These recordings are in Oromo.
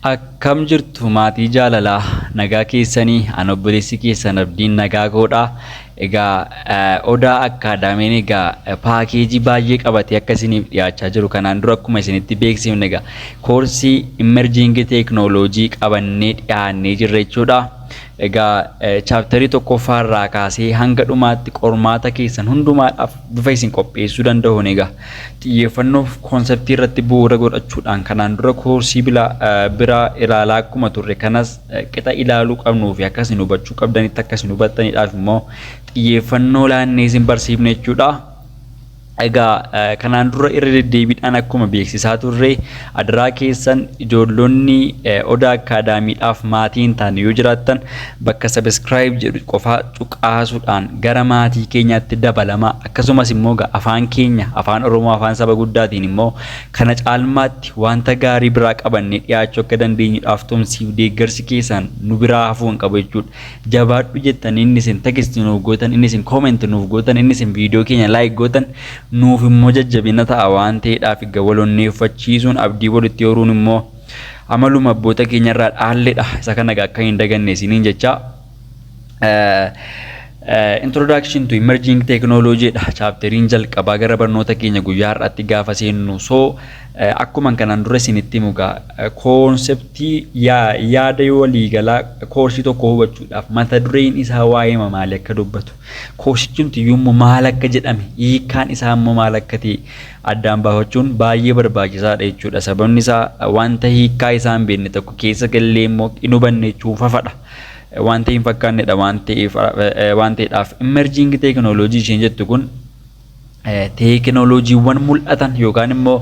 Akkam jirtu maatii jaalalaa? Nagaa keessanii? An obboleessi keessan Abdiin nagaa koodha. Egaa Odaa Akkaadaamiin egaa paakeejii baay'ee qabatee akka isiniif dhiyaachaa jiru kanaan dura akkuma isinitti beeksifne, egaa koorsii emerging teeknooloojii qabannee dhiyaannee jirra jechuudha. Egaa chapterii tokkoffaa irraa kaasee hanga dhumaatti qormaata keessan hundumaadhaaf bifa isin qopheessuu danda'uun, egaa xiyyeeffannoof conceptii irratti bu'uura godhachuudhaan, kanaan dura koorsii biraa ilaalaa akkuma turre kanas qixa ilaaluu qabnuu fi akka isin hubachuu qabdanitti akka isin hubattaniidhaaf immoo xiyyeeffannoo laannee isin barsiifne jechuudha. Egaa kanaan dura irra deddeebiidhaan akkuma beeksisaa turre, adaraa keessan, ijoollonni Odaa Akkaadaamiidhaaf maatii hin taane yoo jiraattan, bakka subscribe jedhu qofaa cuqaasuudhaan gara maatii keenyaatti dabalamaa. Akkasumas immoo afaan keenya, Afaan Oromoo, afaan saba guddaatiin immoo kana caalmaatti wanta gaarii biraa qabannee dhiyaachuu akka dandeenyuudhaaf tumsiif deeggarsi keessan nu biraa hafuu hin qabu jechuudha. Jabaadhu jettan inni isin text nuuf gootan, inni isin comment nuuf gootan, inni isin viidiyoo keenya like gootan nuuf immoo jajjabina ta'a waan ta'eedhaaf, egaa walonneeffachiisuun, abdii walitti horuun immoo amaluma abboota keenyarraa dhaalledha. Isa kana egaa akka hin daganne isiniin jecha. Introduction to emerging technology dha chapteriin jalqabaa gara barnoota keenya guyyaa har'aatti gaafa seennu. So akkuma kanaan dura isinitti himu egaa, conceptii yaada waliigalaa koorsii tokko hubachuudhaaf mata dureen isaa waa'ee maalii akka dubbatu, koorsichumti iyyuu maal akka jedhame, hiikkaan isaa immoo maal akka ta'e addaan baafachuun baay'ee barbaachisaadha jechuudha. Sababni isaa wanta hiikkaa isaa hin beekne tokko keessa gallee immoo hin hubanne jechuun fafadha. Wanta hin fakkaannedha waan ta'eef. Waan ta'eedhaaf emerging technology isheen jettu kun teekinooloojiiwwan mul'atan yookaan immoo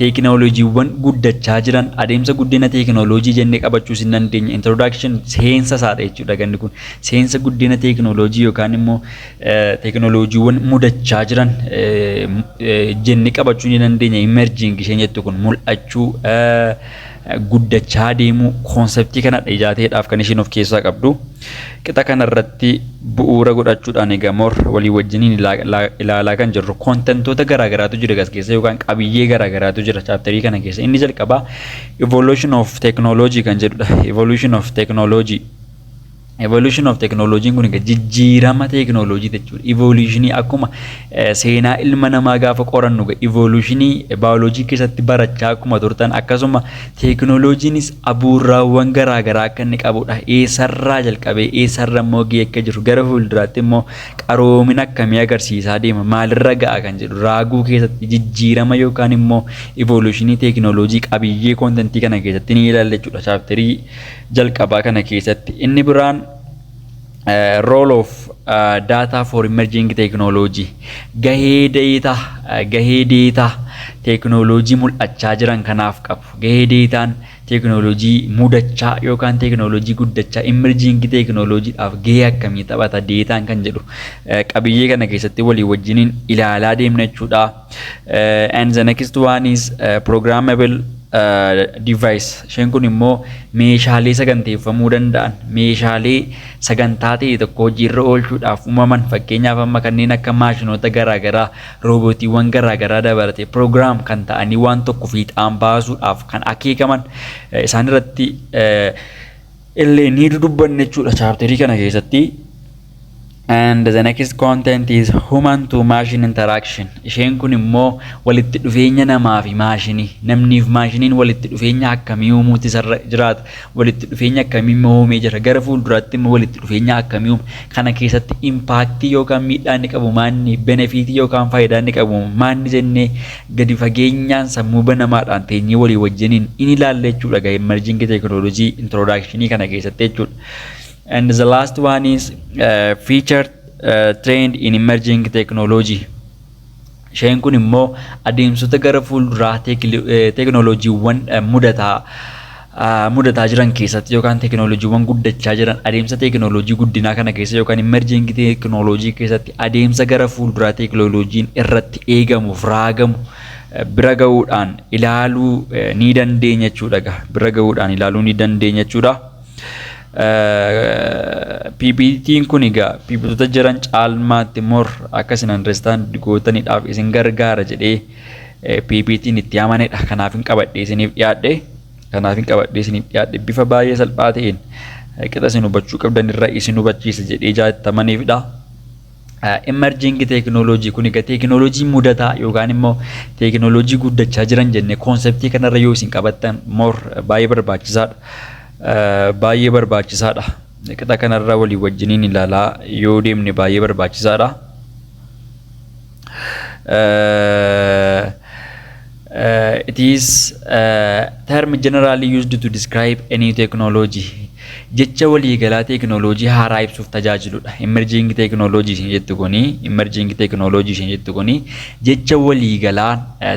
teekinooloojiiwwan guddachaa jiran, adeemsa guddina teekinooloojii jennee qabachuus hin dandeenya. Introduction seensa isaadha jechuudha ganni kun. Seensa guddina teekinooloojii yookaan immoo teekinooloojiiwwan mudachaa jiran jennee qabachuu ni dandeenya. Emerging isheen jettu kun mul'achuu, guddachaa deemuu conceptii kanadha ijaateedhaaf kan isheen of keessaa qabdu. Qixa kanarratti bu'uura godhachuudhaan egaa more walii wajjiniin ilaalaa kan jirru contentoota garaagaraatu jira gas keessa, yookaan qabiyyee garaagaraatu jira chapterii kana keessa. Inni jalqabaa evolution of technology kan jedhudha. Evolution of technology. Evolution of technology kun egaa jijjiirama teekinooloojii jechuudha. Evolutionii akkuma seenaa ilma namaa gaafa qorannu evolutionii baayoloojii keessatti barachaa akkuma turtan, akkasuma teekinooloojiinis abuurraawwan garaagaraa akka inni qabudha. Eessarraa jalqabee eessarra immoo gahee akka jiru, gara fuulduraatti immoo qaroomina akkamii agarsiisaa deema, maalirra ga'a kan jedhu raaguu keessatti jijjiirama yookaan immoo evolutionii teekinooloojii qabiyyee contentii kana keessatti ni ilaalla jechuudha chapterii jalqabaa kana keessatti. Inni biraan role of data for emerging technology, gahee data teekinooloojii mul'achaa jiran kanaaf qabu, gahee dataan teekinooloojii mudachaa yookaan teekinooloojii guddachaa, emerging teekinooloojiidhaaf gahee akkamii taphata dataan kan jedhu qabiyyee kana keessatti walii wajjiniin ilaalaa deemna jechuudha. And the next one is programmable device. Isheen kun immoo meeshaalee saganteeffamuu danda'an, meeshaalee sagantaa ta'e tokko hojiirra oolchuudhaaf uumaman, fakkeenyaaf amma kanneen akka maashinoota garaagaraa, roobootiiwwan garaagaraa dabalatee program kan ta'anii waan tokko fiixaan baasuudhaaf kan akeekaman, isaan irratti illee ni dudubbanne jechuudha chapterii kana keessatti. And the next content is human to machine interaction. Isheen kun immoo walitti dhufeenya namaa fi maashinii. Namniif maashiniin walitti dhufeenya akkamii uumuutu isarra jiraata? Walitti dhufeenya akkamii immoo uumee jira? Gara fuulduraatti immoo walitti dhufeenya akkamii uuma? Kana keessatti impactii yookaan miidhaa inni qabu maanni, benefitii yookaan faayidaa inni qabu maanni jennee gadi fageenyaan sammuu banamaadhaan teenyee walii wajjiniin in ilaalla jechuudha gaa emerging technology introductionii kana keessatti jechuudha. And the last one is future trend in emerging technology. Isheen kun immoo adeemsota gara fuulduraa teekinooloojiiwwan mudataa jiran keessatti yookaan teekinooloojiiwwan guddachaa jiran, adeemsa teekinooloojii guddinaa kana keessa yookaan emerging teekinooloojii keessatti adeemsa gara fuulduraa teekinooloojiin irratti eegamuuf raagamu bira ga'uudhaan ilaaluu ni dandeenya jechuudha. Bira ga'uudhaan ilaaluu ni dandeenya jechuudha. PPT'n kun egaa PPTota jiran caalmaatti more akka isin understand gootaniidhaaf isin gargaara jedhee PPT'n itti amanedha. Kanaaf hin qabadhee isiniif dhiyaadhe. Kanaaf hin qabadhee isiniif dhiyaadhe, bifa baay'ee salphaa ta'een qixa isin hubachuu qabdan irra isin hubachiisa jedhee jaallatamaniifidha. Emerging technology kun egaa teekinooloojii mudataa yookaan immoo teekinooloojii guddachaa jiran jenne. Conceptii kanarra yoo isin qabattan more baay'ee barbaachisaadha. Baay'ee barbaachisaadha. Qixa kanarra walii wajjiniin ilaalaa yoo deemne baay'ee barbaachisaadha. It is term generally used to describe any technology. Jecha waliigalaa teekinooloojii haaraa ibsuuf tajaajiludha. Emerging technology isheen jettu kuni, emerging technology isheen jettu kuni jecha waliigalaa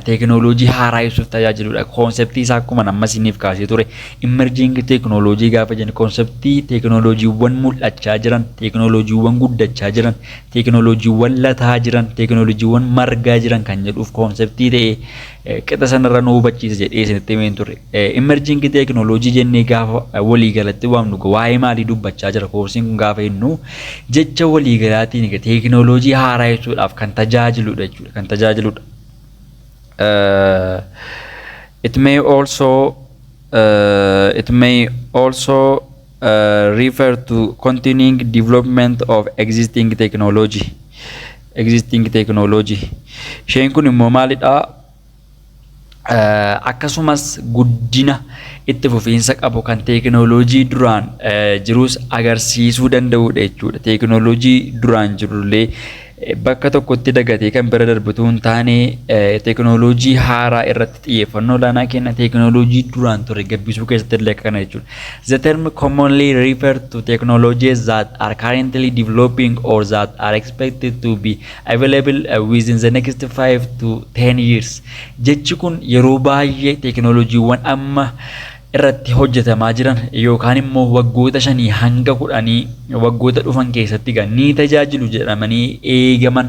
teekinooloojii haaraa ibsuuf tajaajiludha. Conceptii isaa akkuma amma isiniif kaasee ture. Emerging technology gaafa jennu conceptii teekinooloojiiwwan mul'achaa jiran, teekinooloojiiwwan guddachaa jiran, teekinooloojiiwwan lataa jiran, teekinooloojiiwwan margaa jiran kan jedhuuf conceptii ta'ee qixa sanarra nu hubachiisa jedhee isinitti himeen ture. Emerging technology jennee gaafa waliigalatti waamnu waa'ee maalii dubbachaa jira koorsiin kun gaafa jennu, jecha waliigalaatiin teekinooloojii haaraa ibsuudhaaf kan tajaajiludha jechuudha. Kan tajaajiludha. It may also refer to continuing development of existing technology. Existing technology. Isheen kun immoo maalidhaa? Akkasumas guddina itti fufiinsa qabu kan teekinooloojii duraan jirus agarsiisuu danda'udha jechuudha. Teekinooloojii duraan jirullee bakka tokkotti dagatee kan bira darbituu hin taane, teekinooloojii haaraa irratti xiyyeeffannoo olaanaa kenna, teekinooloojii duraan ture gabbisuu keessatti illee akkana jechuudha. The term commonly refer to technologies that are currently developing or that are expected to be available within the next 5 to 10 years. Jechi kun yeroo baay'ee teekinooloojiiwwan amma irratti hojjetamaa jiran yookaan immoo waggoota 5 hanga 10 waggoota dhufan keessatti kan ni tajaajilu jedhamanii eegaman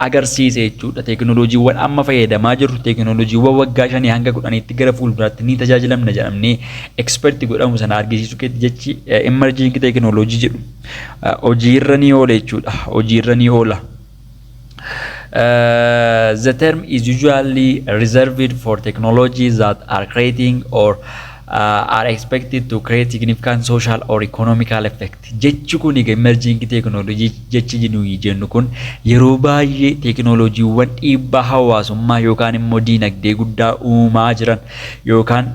agarsiisa jechuudha. Teekinooloojiiwwan amma fayyadamaa jirru teekinooloojiiwwan waggaa 5 hanga 10tti gara fuulduraatti ni tajaajilamna jedhamnee expect godhamu sana argisiisuu keessatti jechi emerging technology jedhu hojiirra ni oola jechuudha. Hojiirra ni oola. The term is usually reserved for technologies that are creating or are expected to create significant social or economical effect. Jechi kun egaa emerging technology jechi nuyi jennu kun yeroo baay'ee teekinooloojiiwwan dhiibbaa hawaasummaa yookaan immoo diinagdee guddaa uumaa jiran yookaan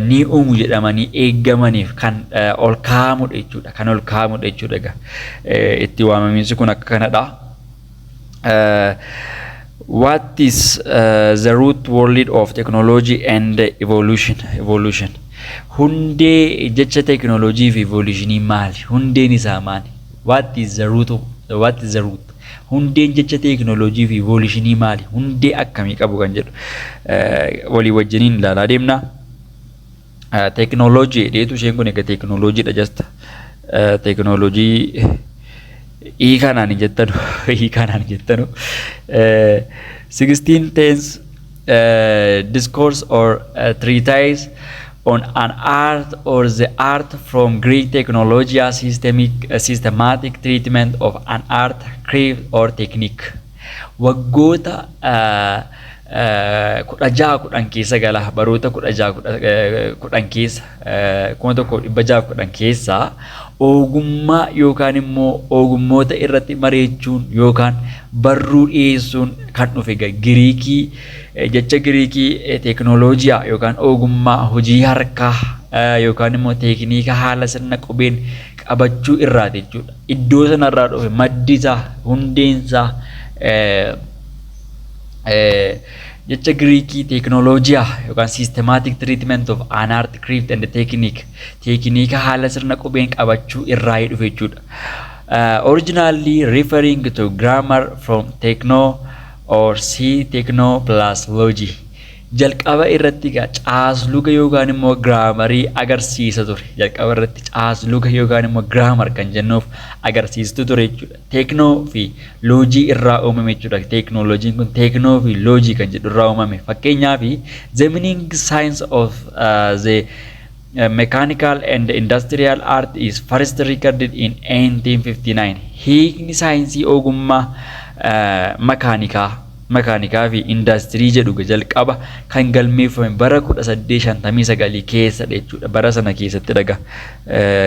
ni uumu jedhamanii eeggamaniif kan ol kaa'amudha jechuudha. Kan ol kaa'amudha jechuudha egaa. Itti waamamiinsi kun akka kanadha. What is the root word of technology and evolution? Evolution. Hundee jecha teekinooloojii fi evolutionii maali? Hundeen isaa maali? What is the root? Hundeen jecha teekinooloojii fi evolutionii maali? Hundee akkamii qabu kan jedhu walii wajjiniin ilaalaa deemna. Teekinooloojii dheetu isheen kun egaa teekinooloojiidha jasta. Teekinooloojii hiikanaan hin jettanu, hiikanaan hin jettanu. 1610s discourse or treatise on an art or the art, from Greek technologia, systematic treatment of an art, craft or technique. Waggoota 1610 keessa gala, baroota 1610 keessa, 1610 keessa ogummaa yookaan immoo ogummoota irratti mareechuun yookaan barruu dhiyeessuun kan dhufe Giriikii, jecha Giriikii teekinooloojiyaa yookaan ogummaa hojii harkaa yookaan immoo teekniika haala sirna qubeen qabachuu irraati jechuudha. Iddoo sanarraa dhufe maddi isaa, hundeen isaa jecha Giriikii teekinooloojiyaa yookaan systematic treatment of an art, craft and technique, teekniika haala sirna qubeen qabachuu irraa dhufe jechuudha. Originally referring to grammar, from techno or c techno plus logy. Jalqaba irratti egaa caasluga yookaan immoo grammarii agarsiisa ture. Jalqaba irratti caasluga yookaan immoo grammar kan jennuuf agarsiistuu ture jechuudha. Techno fi logy irraa uumame jechuudha. Teeknooloojiin kun techno fi logy kan jedhu irraa uumame. Fakkeenyaaf, the meaning science of the mechanical and industrial art is first recorded in 1859. Hiikni saayinsii ogummaa makaanikaa Makaanikaa fi indaastirii jedhu jalqaba kan galmeeffame bara 1859 keessa jechuudha. Bara sana keessatti dhaga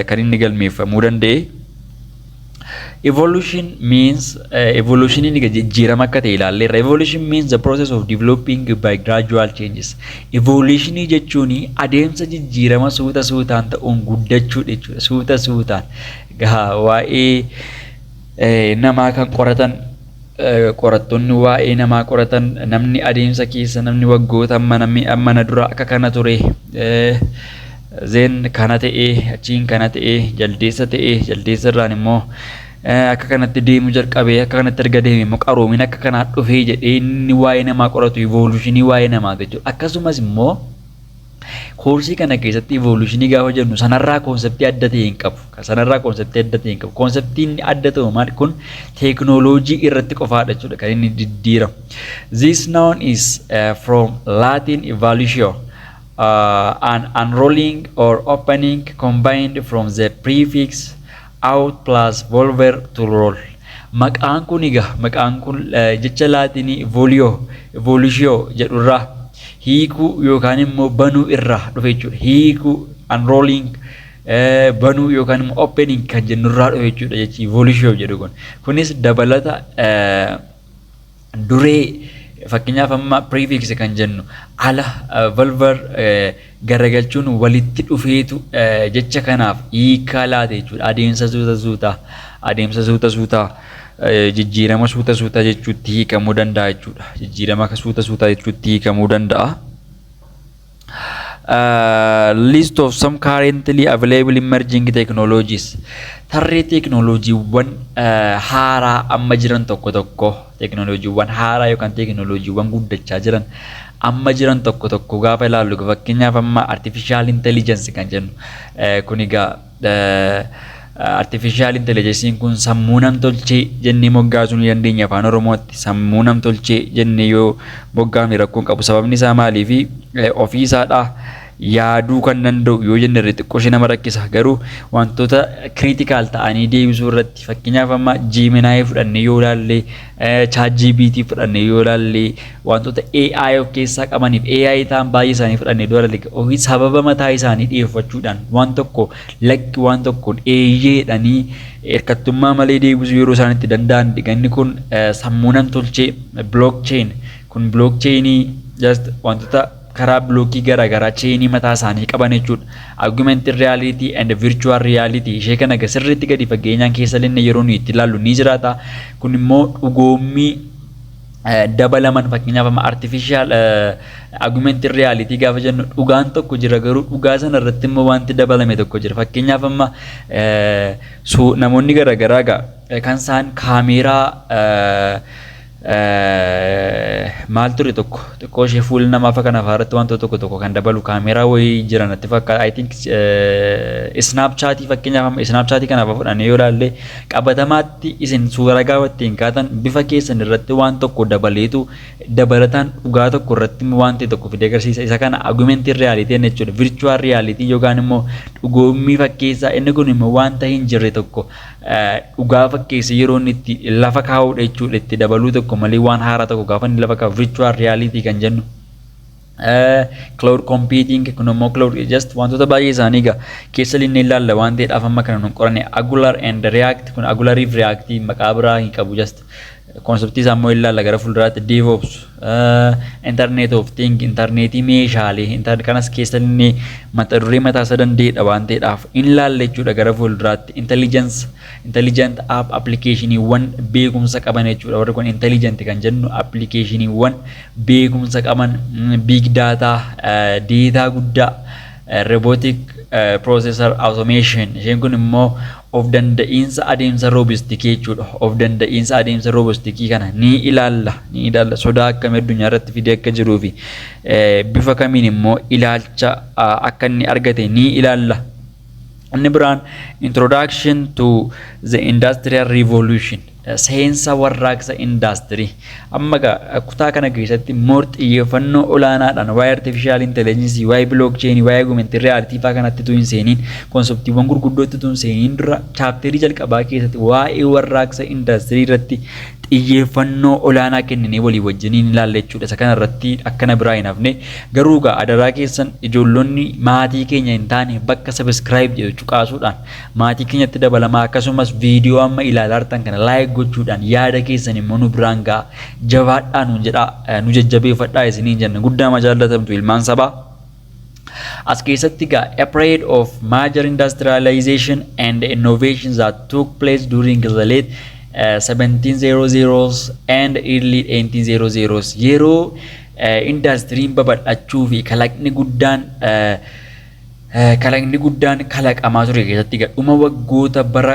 kan inni galmeeffamuu danda'e. Evolution means evolution inni jijjiirama akka ta'e ilaalleerra. Evolution means the process of developing by gradual changes. Evolution jechuun adeemsa jijjiirama suuta suutaan ta'uun guddachuu jechuudha. Suuta suutaan gaa waa'ee namaa kan qoratan, qorattoonni waa'ee namaa qoratan, namni adeemsa keessa namni waggoota amma dura akka kana ture, then kana ta'ee, achiin kana ta'ee, jaldeessa ta'ee, jaldeessa irraan immoo akka kanatti deemuu jalqabee, akka kanatti erga deeme immoo qaroomina akka kanaa dhufee jedhee inni waa'ee namaa qoratu evolutionii waa'ee namaa jechuudha. Akkasumas immoo koorsii kana keessatti evolutionii gaafa jennu sanarraa conceptii adda ta'e hin qabu. Sanarraa conceptii adda ta'e hin qabu. Conceptiin adda ta'u maal kun teeknooloojii irratti qofaadha jechuudha kan inni diddiiramu. This noun is from Latin evolutio, an unrolling or opening, combined from the prefix out plus volvere, to roll. Maqaan kun egaa maqaan kun jecha Laatinii evolio, evolutio jedhurraa, hiikuu yookaan immoo banuu irraa dhufe jechuudha. Hiikuu, unrolling, banuu yookaan immoo opening kan jennurraa dhufe jechuudha jechi evolutio jedhu kun. Kunis dabalata duree, fakkeenyaaf amma prefix kan jennu ala, volvere garagalchuun walitti dhufeetu jecha kanaaf hiikaa laate jechuudha. Adeemsa suuta suutaa, adeemsa suuta suutaa, jijjiirama suuta suutaa jechuutti hiikamuu danda'a jechuudha. Jijjiirama suuta suutaa jechuutti hiikamuu danda'a. List of some currently available emerging technologies, tarree teeknooloojiiwwan haaraa amma jiran tokko tokko, teeknooloojiiwwan haaraa yookaan teeknooloojiiwwan guddachaa jiran amma jiran tokko tokko gaafa ilaallu, fakkeenyaaf amma artificial intelligence kan jennu kun egaa artificial intelligence kun sammuu namtolchee jennee moggaasuu ni dandeenya. Afaan Oromootti sammuu namtolchee jennee yoo moggaafne rakkoon qabu. Sababni isaa maaliifi ofii isaadhaa yaaduu kan danda'u yoo jenne irra xiqqoo ishee nama rakkisa. Garuu wantoota critical ta'anii deebisuu irratti, fakkeenyaaf amma Gemini fudhannee yoo ilaalle, ChatGPT fudhannee yoo ilaalle, wantoota AI of keessaa qabaniif AI ta'an baay'ee isaanii fudhannee yoo ilaalle, ofii sababa mataa isaanii dhiyeeffachuudhaan waan tokko lakki, waan tokkoon eeyyeedhanii hirkattummaa malee deebisuu yeroo isaan itti danda'an inni kun sammuu namtolchee. Blockchain kun blockchainii just wantoota karaa blockii garaagaraa chainii mataa isaanii qaban jechuudha. Augmented reality and virtual reality ishee kana sirriitti gadi fageenyaan keessa linne yeroo nuyi itti ilaallu ni jiraata. Kun immoo dhugoommii dabalaman, fakkeenyaaf amma artificial augmented reality gaafa jennu dhugaan tokko jira, garuu dhugaa sana irratti immoo wanti dabalame tokko jira. Fakkeenyaaf amma namoonni garaagaraa kan isaan kaameeraa maal ture tokko xiqqoo ishee fuula namaa fa kana irratti wantoota tokko tokko kan dabalu kaameeraa wayii jiran natti fakkaata. I think Snapchatii, fakkeenyaaf amma Snapchatii kanaaf fudhannee yoo ilaalle, qabatamaatti isin suura gaafa ittiin kaatan bifa keessan irratti waan tokko dabaleetu dabalataan dhugaa tokko irratti waan ta'e tokko fidee agarsiisa. Isa kana augmented reality jechuudha. Virtual reality yookaan immoo dhugoommii fakkeessaa, inni kun immoo wanta hin jirre tokko dhugaa fakkeessa yeroo inni itti lafa kaa'udha jechuudha. Itti dabaluu tokko malee waan haaraa tokko gaafa inni lafa kaa'u virtual reality kan jennu. Cloud computing kun immoo cloud just wantoota baay'ee isaanii egaa keessa linne ilaalla waan ta'eedhaaf amma kana nun qoranne. Angular and React kun Angular fi React maqaa biraa hin qabu, just conceptii isaa immoo ilaalla gara fuulduraatti. DevOps, Internet of Things, interneetii meeshaalee kanas keessa inni mata duree mataa isaa danda'edha waan ta'eedhaaf in ilaalla jechuudha gara fuulduraatti. Intelligence, intelligent app, applicationiiwwan beekumsa qaban jechuudha. Warri kun intelligent kan jennu applicationiiwwan beekumsa qaban, big data, data guddaa, robotic process automation, isheen kun immoo of danda'iinsa adeemsa roboticsii jechuudha. Of danda'iinsa adeemsa roboticsii kana ni ilaalla, ni ilaalla. Sodaa akkamii addunyaa irratti fidee akka jiruu fi bifa kamiin immoo ilaalcha akka inni argate ni ilaalla. Inni biraan introduction to the industrial revolution, seensa warraaqsa indaastirii. Amma egaa kutaa kana keessatti more xiyyeeffannoo olaanaadhaan waa'ee artificial intelligence, waa'ee blockchain, waa'ee augmented reality fa'aa kanatti utuu hin seeniin, conceptiiwwan gurguddootti utuu hin seeniin dura, chapterii jalqabaa keessatti waa'ee warraaqsa indaastirii irratti Xiyyeeffannoo olaanaa kenninee walii wajjiniin ilaalla jechuudha. Isa kanarratti akkana biraa hin hafne. Garuu egaa adaraa keessan, ijoollonni maatii keenya hin taane bakka subscribe jedhu cuqaasuudhaan maatii keenyatti dabalamaa. Akkasumas viidiyoo amma ilaalaa jirtan kana like gochuudhaan yaada keessan immoo nu biraan ga'a. Jabaadhaa nuun jedhaa, nu jajjabeeffadhaa isiniin jenna. Guddaa jaallatamtu ilmaan sabaa. As keessatti egaa a period of major industrialization and innovations that took place during the late 1700s and early 1800s, yeroo indastiriin babal'achuu fi kalaqni guddaan kalaqamaa ture keessatti dhuma waggoota bara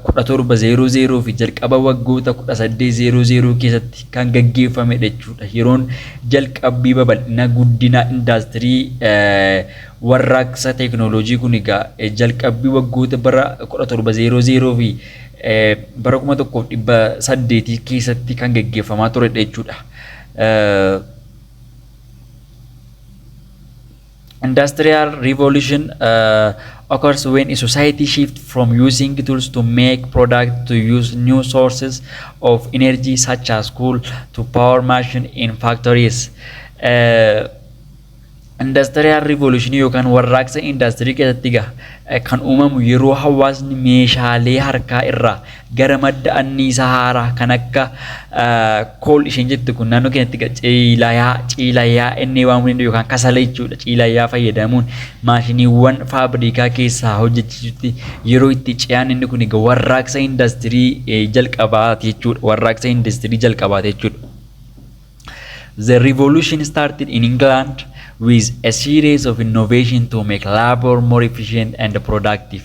1700 fi jalqaba waggoota 1800 keessatti kan gaggeeffamedha jechuudha. Yeroon jalqabbii babal'ina guddina indaastirii warraaqsa teekinooloojii kun egaa jalqabbii waggoota bara 1700 fi bara 1800 keessatti kan gaggeeffamaa turedha jechuudha. Industrial revolution occurs when a society shifts from using tools to make product to use new sources of energy such as coal to power machine in factories. Industrial revolution yookaan warraaqsa indaastirii keessatti egaa kan uumamu yeroo hawaasni meeshaalee harkaa irraa gara madda anniisaa haaraa kan akka coal isheen jettu kun naannoo keenyatti egaa ciilayaa inni waamuu danda'u yookaan kasala jechuudha, ciilayaa fayyadamuun maashiniiwwan faabrikaa keessaa hojjechiisutti yeroo itti ce'an, inni kun egaa warraaqsa indaastirii jalqabaati jechuudha, warraaqsa indaastirii jalqabaati jechuudha. The revolution started in England with a series of innovation to make labor more efficient and productive.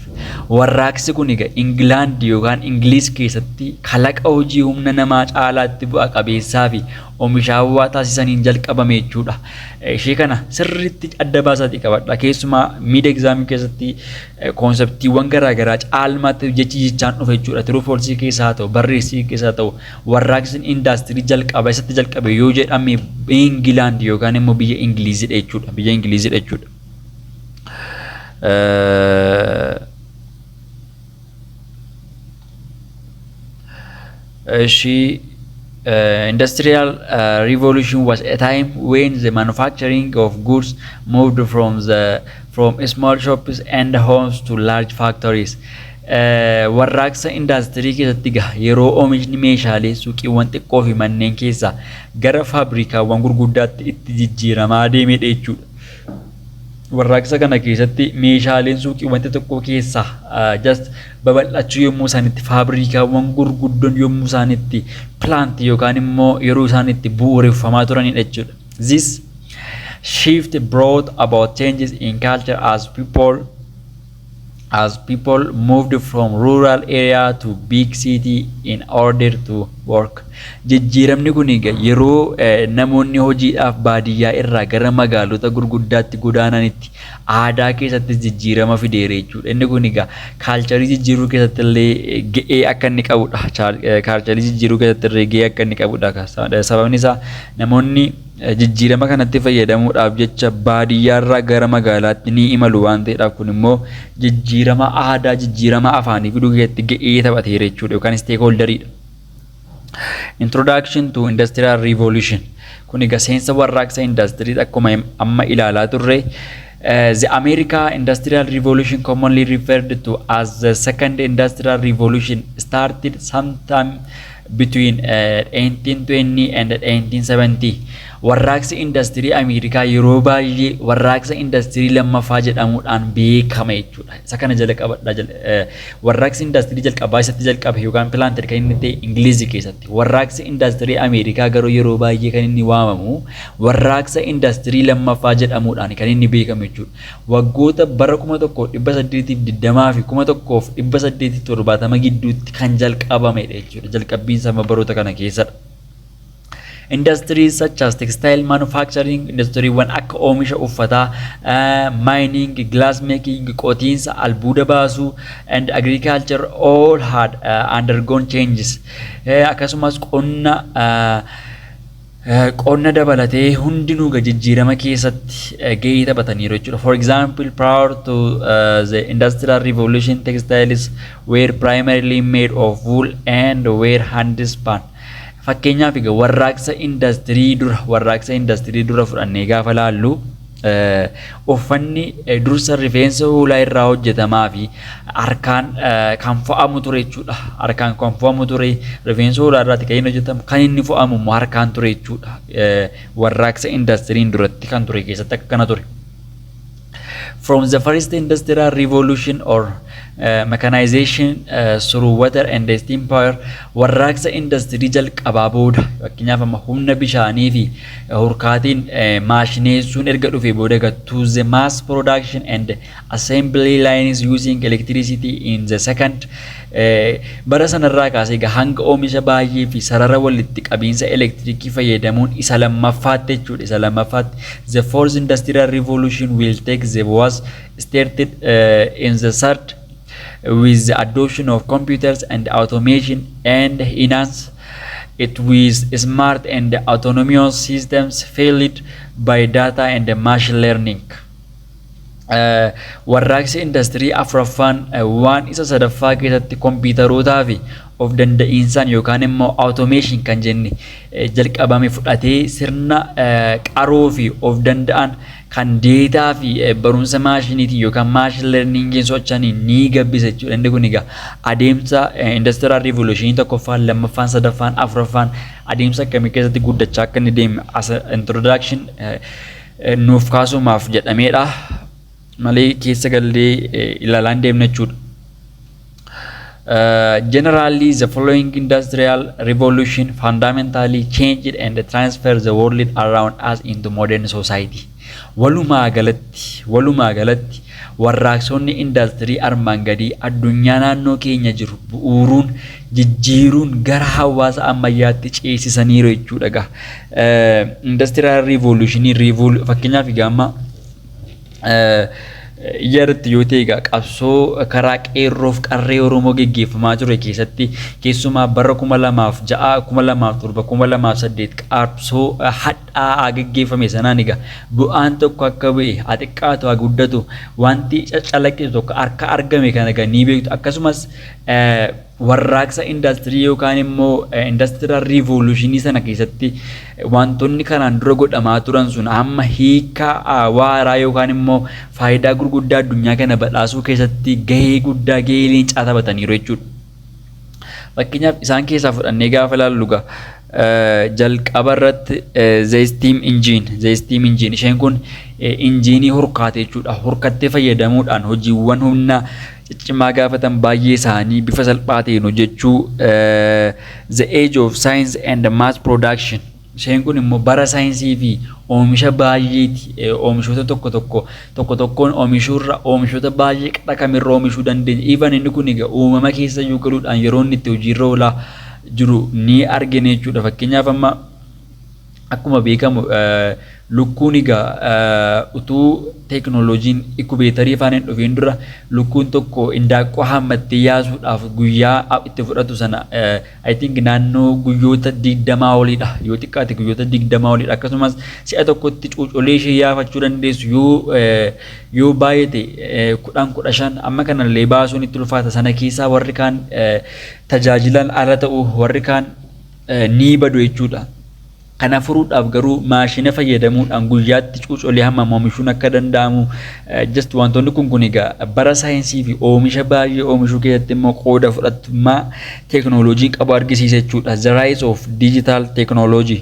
Warraaqsi kun egaa Ingilaand yookaan Ingiliz keessatti kalaqa hojii humna namaa caalaatti bu'a qabeessaa fi oomishaawaa taasisaniin jalqabame jechuudha. Ishee kana sirriitti adda baasaatii qabadha. Keessumaa mid examii keessatti conceptiiwwan garaagaraa caalmaatti jechi jechaan dhufe jechuudha. True falsii keessaa haa ta'u, barreessii keessaa haa ta'u, warraaqsi indaastirii jalqaba isatti jalqabe yoo jedhame Ingilaand yookaan immoo biyya Ingiliizidha jechuudha. Biyya Ingiliizidha jechuudha. She industrial revolution was a time when the manufacturing of goods moved from small shops and homes to large factories. Warraaqsa indaastirii keessatti egaa yeroo oomishni meeshaalee suuqiiwwan xiqqoo fi manneen keessaa gara faabrikaawwan gurguddaatti itti jijjiiramaa deemedha jechuudha. Warraaqsa kana keessatti meeshaaleen suuqiiwwan xixiqqoo keessaa just babal'achuu yommuu isaan itti faabrikaawwan gurguddoon yommuu isaan itti plant yookaan immoo yeroo isaan itti bu'uureffamaa turanidha jechuudha. This shift brought about changes in culture as people moved from rural area to big city in order to work. Jijjiiramni kun egaa yeroo namoonni hojiidhaaf baadiyyaa irraa gara magaalota gurguddaatti godaananitti aadaa keessattis jijjiirama fideera jechuudha. Inni kun egaa culturii jijjiiruu keessatti illee ga'ee akka inni qabudha. Culturii jijjiiruu keessatti illee ga'ee akka inni qabudha. Sababni isaa namoonni jijjiirama kanatti fayyadamuudhaaf jecha baadiyyaarraa gara magaalaatti ni imalu waan ta'eedhaaf, kun immoo jijjiirama aadaa, jijjiirama afaanii fiduu keessatti ga'ee taphateera jechuudha yookaan stakeholderiidha. Introduction to Industrial Revolution. Kun egaa seensa warraaqsa indaastirii akkuma amma ilaalaa turre. The America Industrial Revolution, commonly referred to as the Second Industrial Revolution, started sometime between 1820 and 1870. Warraaqsi indastirii Ameerikaa yeroo baay'ee warraaqsa indastirii lammaffaa jedhamuudhaan beekama jechuudha. Isa kana jala qabadhaa. Warraaqsi indastirii jalqabaa isatti jalqabe yookaan planted kan inni ta'e Ingilizii keessatti. Warraaqsi indastirii Ameerikaa garuu yeroo baay'ee kan inni waamamu warraaqsa indastirii lammaffaa jedhamuudhaan kan inni beekamu jechuudha. Waggoota bara 1820 fi 1870 gidduutti kan jalqabamedha jechuudha. Jalqabbiin sama baroota kana keessadha. Industries such as textile manufacturing, industiriiwwan akka oomisha uffataa, mining, glass making, qotiinsa, albuuda baasuu and agriculture all had undergone changes. Akkasumas qonna dabalatee hundinuu jijjiirama keessatti gahee taphataniiru jechuudha. For example, prior to the Industrial Revolution, textiles were primarily made of wool and were hand spun. Fakkeenyaaf egaa warraaqsa indastirii dura fudhannee gaafa laallu, uffanni dursa rifeensa hoolaa irraa hojjetamaa fi harkaan kan fo'amu ture jechuudha. Harkaan kan fo'amu ture. Rifeensa hoolaa irraati kan inni hojjetamu, kan inni fo'amu immoo harkaan ture jechuudha. Warraaqsa indastiriin duratti kan ture keessatti akka kana ture. From the first industrial revolution or mechanization through water and steam power, warraaqsa industirii jalqabaa booda, fakkeenyaaf amma humna bishaanii fi hurkaatiin maashineessuun erga dhufe booda, to the mass production and assembly lines using electricity in the second, bara sanarraa kaasee egaa hanga oomisha baay'ee fi sarara walitti qabiinsa elektirikii fayyadamuun isa lammaffaatti jechuudha, isa lammaffaatti. The fourth industrial revolution will take the was started in the third with the adoption of computers and automation and enhance it with smart and autonomous systems fueled by data and machine learning. Warraaqsi indastirii afuraffaan waan isa sadaffaa keessatti kompiitarootaa fi of danda'iinsaan yookaan immoo automation kan jenne jalqabame fudhatee, sirna qaroo fi of danda'an kan deetaa fi barumsa maashiniitiin yookaan machine learningiin socho'aniin ni gabbisa jechuudha. Inni kun egaa adeemsa industrial revolutionii tokkoffaan, lammaffaan, sadaffaan, afuraffaan adeemsa akkamii keessatti guddachaa akka inni deeme as introduction nuuf kaasumaaf jedhameedha malee keessa gallee ilaalaa hin deemne jechuudha. Generally, the following industrial revolution fundamentally changed and transferred the world around us into modern society. Walumaa galatti warraaqsonni indaastirii armaan gadii addunyaa naannoo keenya jiru bu'uuruun jijjiiruun gara hawaasa ammayyaatti ceesisaniiru jechuudha gaa. Industrial revolutionii fakkeenyaaf egaa amma irratti yoo ta'e egaa qabsoo karaa qeerroof qarree Oromoo geggeeffamaa ture keessatti, keessumaa bara 2006, 2007, 2008 qabsoo hadhaa'aa geggeeffame sanaan egaa bu'aan tokko akka bu'e, haa xiqqaatu haa guddatu, wanti caccalaqqisu tokko akka argame kana egaa ni beektu. Akkasumas warraaqsa indaastirii yookaan immoo industrial revolutionii sana keessatti wantoonni kanaan dura godhamaa turan sun amma hiikaa waaraa yookaan immoo faayidaa gurguddaa addunyaa kana badhaasuu keessatti gahee guddaa, gahee leencaa taphataniiru jechuudha. Fakkeenyaaf isaan keessaa fudhannee gaafa ilaallu egaa jalqaba irratti the steam engine, isheen kun injiinii hurkaate jechuudha. Hurkattee fayyadamuudhaan hojiiwwan humna ciccimaa gaafatan baay'ee isaanii bifa salphaa ta'een hojjechuu. The age of science and mass production, isheen kun immoo bara saayinsii fi oomisha baay'eeti. Oomishoota tokko tokko tokko tokkoon oomishuurra oomishoota baay'ee qixa kamirra oomishuu dandeenya. Even inni kun egaa uumama keessa iyyuu galuudhaan yeroo inni itti hojiirra oolaa jiru ni argina jechuudha. Fakkeenyaaf amma akkuma beekamu lukkuun egaa utuu teekinooloojiin incubator faana hin dhufiin dura lukkuun tokko indaaqqoo hammattee yaasuudhaaf guyyaa itti fudhatu sana, I think, naannoo guyyoota 20 oliidha, yoo xiqqaate guyyoota 20 oliidha. Akkasumas si'a tokkotti cuucolee ishee yaafachuu dandeessu yoo baay'ate 10, 15, amma kanallee baasuun itti ulfaata. Sana keessaa warri kaan tajaajilan ala ta'u, warri kaan ni badu jechuudha. Kana furuudhaaf garuu maashina fayyadamuudhaan guyyaatti cuucolee hammam oomishuun akka danda'amu, just wantoonni kun egaa bara saayinsii fi oomisha baay'ee oomishuu keessatti immoo qooda fudhattummaa teekinooloojiin qabu argisiisa jechuudha. The rise of digital technology.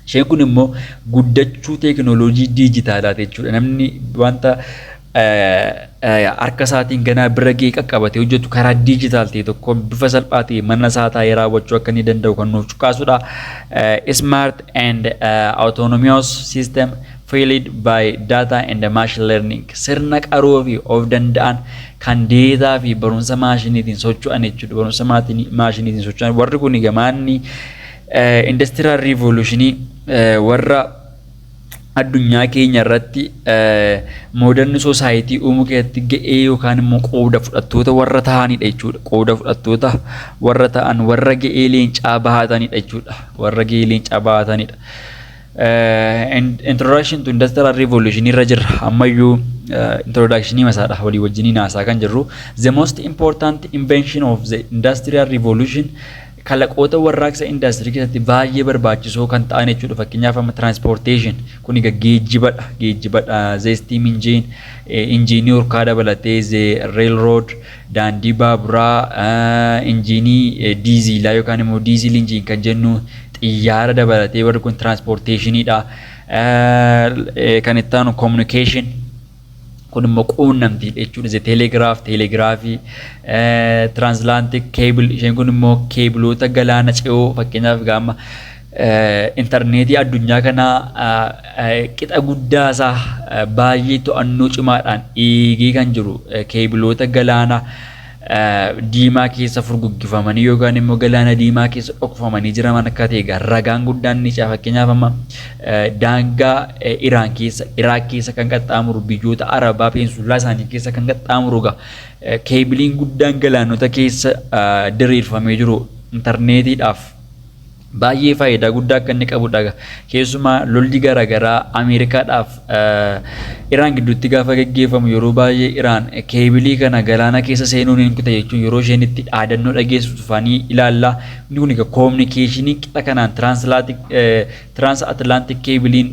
Isheen kun immoo guddachuu teekinooloojii diijitaalaati jechuudha. Namni wanta harka isaatiin ganaa bira ga'ee qaqqabatee hojjetu karaa diijitaal ta'e tokko bifa salphaa ta'e mana isaa taa'ee raawwachuu akka inni danda'u kan nuuf cuqaasudha. Smart and autonomous system fueled by data and machine learning, sirna qaroo fi of danda'an kan deetaa fi barumsa maashiniitiin socho'an jechuudha. Barumsa maashiniitiin socho'an warri kun gamaanni industrial revolutionii warra addunyaa keenya irratti modern society uumuu keessatti ga'ee yookaan immoo qooda fudhattoota warra ta'anidha jechuudha. Qooda fudhattoota warra ta'an, warra ga'ee leencaa bahatanidha jechuudha. Warra ga'ee leencaa bahatanidha. Introduction to Industrial Revolution irra jirra. Ammayyuu introductionii masaadha walii wajjiniin haasaa kan jirru. The most important invention of the Industrial Revolution, Kalaqoota warraaqsa indaastirii keessatti baay'ee barbaachisoo kan ta'an jechuudha. Fakkeenyaaf amma transportation kun egaa geejjibadha. Geejjibadha. The steam engine, injiinii urkaa dabalatee, the railroad, daandii baaburaa, injiinii diiziilaa yookaan immoo diesel engine kan jennu, xiyyaara dabalatee warri kun transportationiidha. Kan itti aanu communication, kun immoo quunnamtii jechuudha. The telegraph, telegiraafii, transatlantic cable, isheen kun immoo keebiloota galaana ce'oo. Fakkeenyaaf gaama intarneetii addunyaa kanaa qixa guddaa isaa baay'ee to'annoo cimaadhaan eegee kan jiru keebiloota galaana diimaa keessa furguggifamanii yookaan immoo galaana diimaa keessa dhokfamanii jiran akka ta'e ragaan guddaan ni caa. Fakkeenyaaf amma daangaa Iraan keessa, Iraaq keessa kan qaxxaamuru, biyyoota Arabaa peninsula isaanii keessa kan qaxxaamuru egaa keebiliin guddaan galaanota keessa diriirfamee jiru intarneetiidhaaf baay'ee faayidaa guddaa akka inni qabudha. Keessumaa lolli garaagaraa Ameerikaadhaaf Iraan gidduutti gaafa gaggeeffamu yeroo baay'ee Iraan keebilii kana galaana keessa seenuun hin kuta jechuun yeroo isheen itti dhaadannoo dhageessitu dhufanii ilaalla. Inni kun egaa communicationii qixa kanaan trans Atlantic keebiliin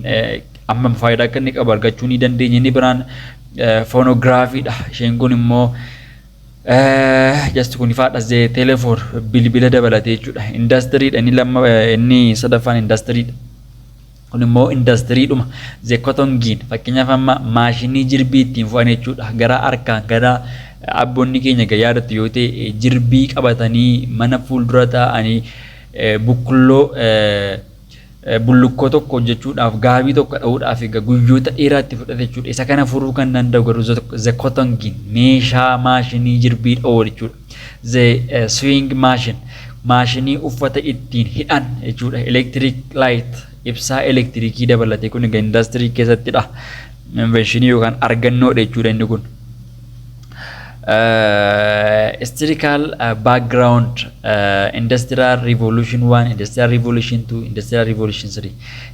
amma faayidaa akka inni qabu argachuu ni dandeenya. Inni biraan phonographiidha. Isheen kun immoo just kun ifaadha. The telephone, bilbila dabalatee jechuudha. Indastiriidha inni lamma, inni sadaffaan indastiriidha. Kun immoo indastiriidhuma. The cotton gin, fakkeenyaaf amma maashinii jirbii ittiin fo'an jechuudha. Gara harkaan gara abboonni keenya egaa yaadattu yoo ta'e jirbii qabatanii mana fuuldura taa'anii bukkulloo bullukkoo tokko hojjechuudhaaf, gaabii tokko dha'uudhaaf egaa guyyoota dheeraatti fudhate jechuudha. Isa kana furuu kan danda'u garuu the cotton gin, meeshaa maashinii jirbii dha'u jechuudha. The sewing machine, maashinii uffata ittiin hidhan jechuudha. Electric light, ibsaa elektiriikii dabalatee kun egaa indaastirii keessattidha. Inventionii yookaan argannoodha jechuudha inni kun. Historical background, Industrial Revolution 1, Industrial Revolution 2, Industrial Revolution 3.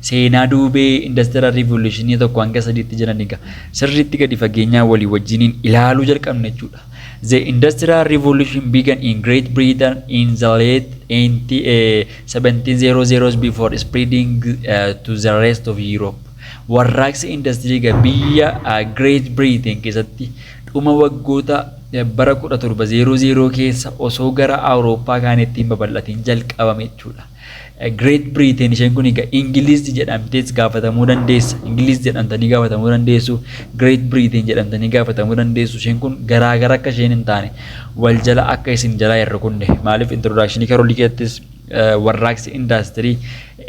Seenaa duubee Industrial Revolution tokko hanga sadiitti jiran egaa sirriitti gadi fageenyaa walii wajjiniin ilaaluu jalqabna jechuudha. The Industrial Revolution began in Great Britain in the late 1700s before spreading to the rest of Europe. Warraaqsi industirii egaa biyya Great Britain keessatti dhuma waggoota bara 1700 keessa osoo gara Awurooppaa kaanitti hin babal'atin jalqabame jechuudha. Great Britain isheen kun egaa Ingiliz jedhamtees gaafatamuu dandeessa. Ingiliz jedhamtanii gaafatamuu dandeessu. Great Britain jedhamtanii gaafatamuu dandeessu. Isheen kun garaagara akka isheen hin taane, wal jala akka isin jalaa hin rukunne. Maaliif introductionii karoolii keessattis warraaqsi indaastirii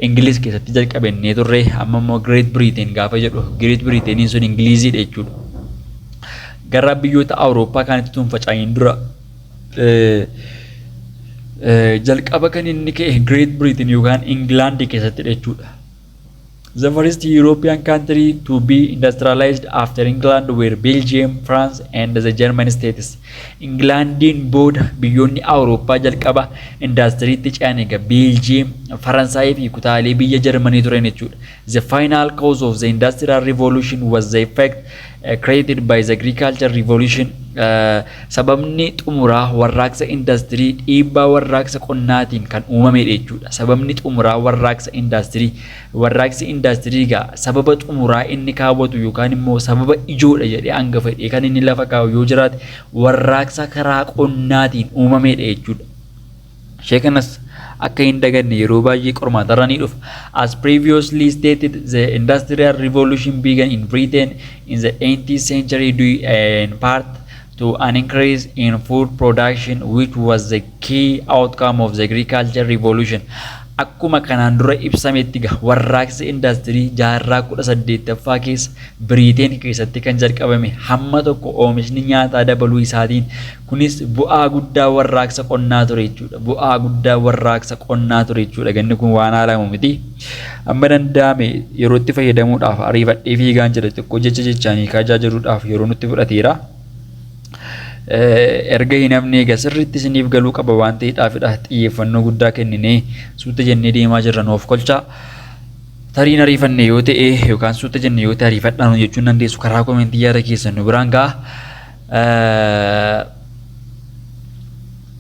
Ingiliz keessatti jalqabennee turre. Amma immoo Great Britain gaafa jedhu Great Britainiin sun Ingiliziidha jechuudha. Gara biyyoota Awurooppaa kaanitti tun faca'in dura jalqaba kan inni ka'e Great Britain yookaan England keessattidha jechuudha. The first European country to be industrialized after England were Belgium, France and the German states. Englandiin booda biyyoonni Awurooppaa jalqaba indaastiriitti ce'an egaa Belgium, Faransaayii fi kutaalee biyya Jarmanii turan jechuudha. The final cause of the Industrial Revolution was the effect created by the Agriculture Revolution. Sababni xumuraa warraaqsa indaastirii dhiibbaa warraaqsa qonnaatiin kan uumamedha jechuudha. Sababni xumuraa warraaqsa indaastirii, warraaqsi indaastirii egaa sababa xumuraa inni kaawwatu yookaan immoo sababa ijoodha jedhee hanga fedhee kan inni lafa kaa'u yoo jiraate warraaqsa karaa qonnaatiin uumamedha jechuudha. Ishee kanas akka hin daganne, yeroo baay'ee qormaatarra ni dhufa. As previously stated, the Industrial Revolution began in Britain in the 18th century due in part to an increase in food production, which was the key outcome of the Agriculture Revolution. Akkuma kanaan dura ibsametti egaa warraaqsi indaastirii jaarraa 18ffaa keessa Biriiteen keessatti kan jalqabame hamma tokko oomishni nyaataa dabaluu isaatiin, kunis bu'aa guddaa warraaqsa qonnaa ture jechuudha. Bu'aa guddaa warraaqsa qonnaa ture jechuudha. Ganni kun waan haalamu miti. Amma danda'ame yeroo itti fayyadamuudhaaf ariifadhee fiigaan jira, xiqqoo jecha jechaanii kaajaa jiruudhaaf yeroo nutti fudhateera. Erga hin hafne egaa sirriitti isiniif galuu qaba waan ta'eedhaafidha xiyyeeffannoo guddaa kenninee suuta jennee deemaa jirra, nuuf kolchaa. Tariin ariifanne yoo ta'e yookaan suuta jenne yoo ta'e ariifadhaan jechuun dandeessu, karaa commentii yaada keessan nu biraan ga'a.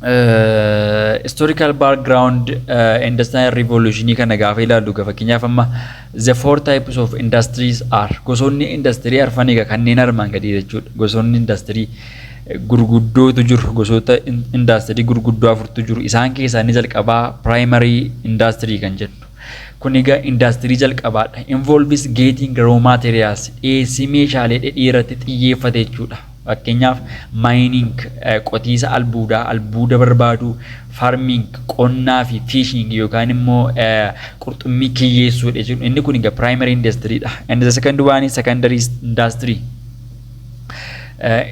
Historical background of the industrial revolution. Historical background industrial revolution kana gaafa ilaallu, fakkeenyaaf amma the four types of industries are, gosoonni industirii arfan egaa kanneen armaan gadii jechuudha. Gosoonni industirii gurguddootu jiru. Gosoota industirii gurguddoo afurtu jiru. Isaan keessaa inni jalqabaa primary industry kan jennu. Kun egaa indaastirii jalqabaadha. Involves getting raw materials, dhiyeessii meeshaalee dheedhii irratti xiyyeeffate jechuudha. Fakkeenyaaf mining, qotiisa albuudaa, albuuda barbaadu, farming, qonnaa fi fishing yookaan immoo qurxummii kiyyeessuudha jechuudha. Inni kun egaa primary industry dha. And the second one is secondary industry.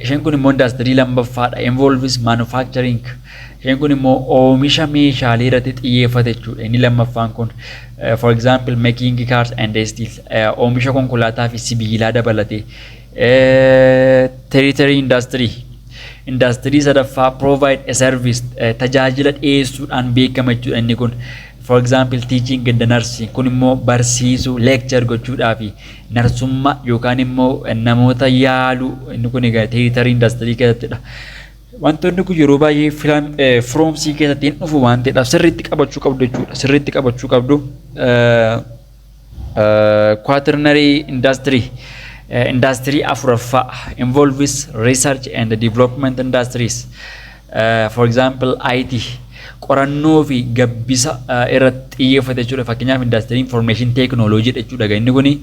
Isheen kun immoo indaastirii lammaffaadha. Involves manufacturing. Isheen kun immoo oomisha meeshaalee irratti xiyyeeffate jechuudha. Inni lammaffaan kun, for example, making cars and steel, oomisha konkolaataa fi sibiilaa dabalatee. Tertiary industry. Indaastirii sadaffaa provide a service, tajaajila dhiyeessuudhaan beekama jechuudha inni kun. For example, teaching and nursing, kun immoo barsiisuu, lecture gochuudhaa fi narsummaa yookaan immoo namoota yaaluu, inni kun egaa tertiary industry keessattidha. Wantoonni kun yeroo baay'ee firoomsii keessatti hin dhufu waan ta'eedhaaf sirriitti qabachuu qabdu jechuudha. Sirriitti qabachuu qabdu. Quaternary industry, industry afuraffaa, involves research and development industries. For example, IT, qorannoo fi gabbisa irratti xiyyeeffate jechuudha. Fakkeenyaaf industry information technology jechuudha inni kuni.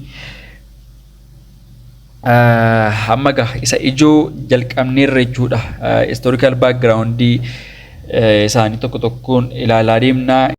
Amma egaa isa ijoo jalqabneerra jechuudha. Historical background isaanii tokko tokkoon ilaalaa deemnaa.